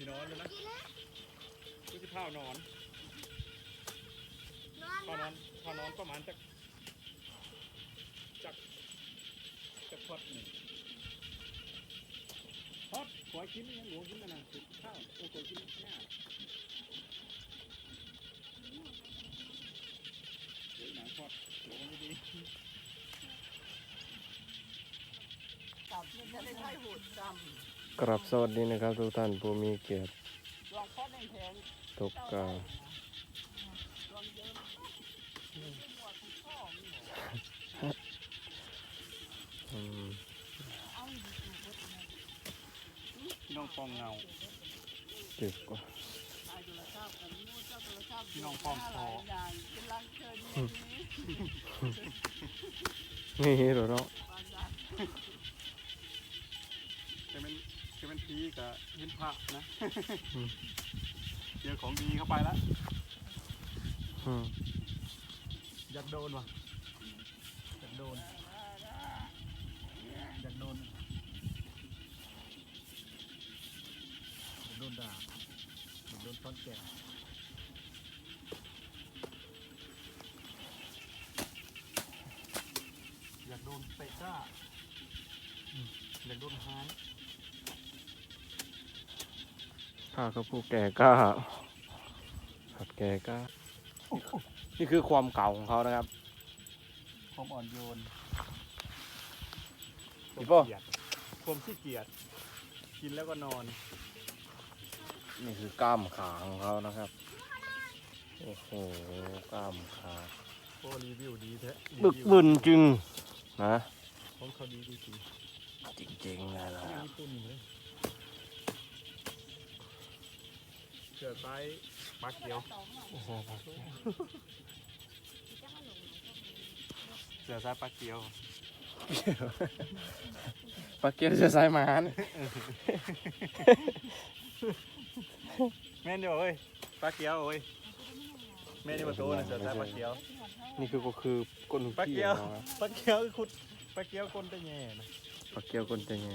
ຊິນອນແລ້ວນະ ຄືຊິພາວນອນ ນອນ ພາວນອນ ພາວນອນປະມານຈັກ ຈັກ ຈັກພອດນີ້ ພອດ ຂ້ອຍກິນຫຍັງ ຫຼວງກິນອັນນັ້ນ ພາວ ໂອ້ ຂ້ອຍກິນຫຍ້າ ໂອ້ຍ ໜາງພອດ ຫຼວງດີໆ. ກາບສະຫວັດດີນະຄັບທຸກທ່ານຜູ້ມີກຽດ ທຸກການ ອືມ ພີ່ນ້ອງປ່ອງເຫງົາ ຕຶກວ່າ ພີ່ນ້ອງປ່ອງຄໍ ນີ້ໂດດເນາະ ຈະແມ່ນ ຈະແມ່ນຜີກະເຫັນພະນະ ອືມ ເຈີຂອງດີເຂົ້າໄປລະ ອືມ ຢາກໂດນວ່າ ຢາກໂດນ ຢາກໂດນ ໂດນດ່າ ໂດນຊອດແກະ ຢາກໂດນເຕະກ້າ ຢາກໂດນຫາຍ ຂ້າກໍຜູ້ແກ່ກ້າ ຜັດແກ່ກ້າ ນີ້ຄືຄວາມເກົ່າຂອງເຂົານະຄັບ. ຄວາມອ່ອນໂຍນ ອີ່ພໍ່ ຄວາມຂີ້ກຽດ ຄວາມຂີ້ກຽດ ກິນແລ້ວກໍນອນ ນີ້ຄືກ້າມຂາຂອງເຂົານະຄັບ ໂອ້ໂຫ ກ້າມຂາ ໂອ້ ຣີວິວດີແທ້ ບຶກບຶນຈຶ່ງນະ ຂອງເຂົາດີຈິງໆ ຈິງໆ ແຫຼະນະ ຍີ່ປຸ່ນເລີຍ ເສືອສາຍປາກກຽວ ເສືອສາຍປາກກຽວ ປາກກຽວເສືອສາຍໝານ ແມ່ນຢູ່ເອີຍ ປາກກຽວເອີຍ ແມ່ນຢູ່ບໍ່ໂຕນະ ເສືອສາຍປາກກຽວ ນີ້ຄື ກໍຄືກົ້ນ ປາກກຽວ ປາກກຽວຄືຂຸດ ປາກກຽວກົ້ນແຕ່ແຍ່ນະ ປາກກຽວກົ້ນແຕ່ແຍ່.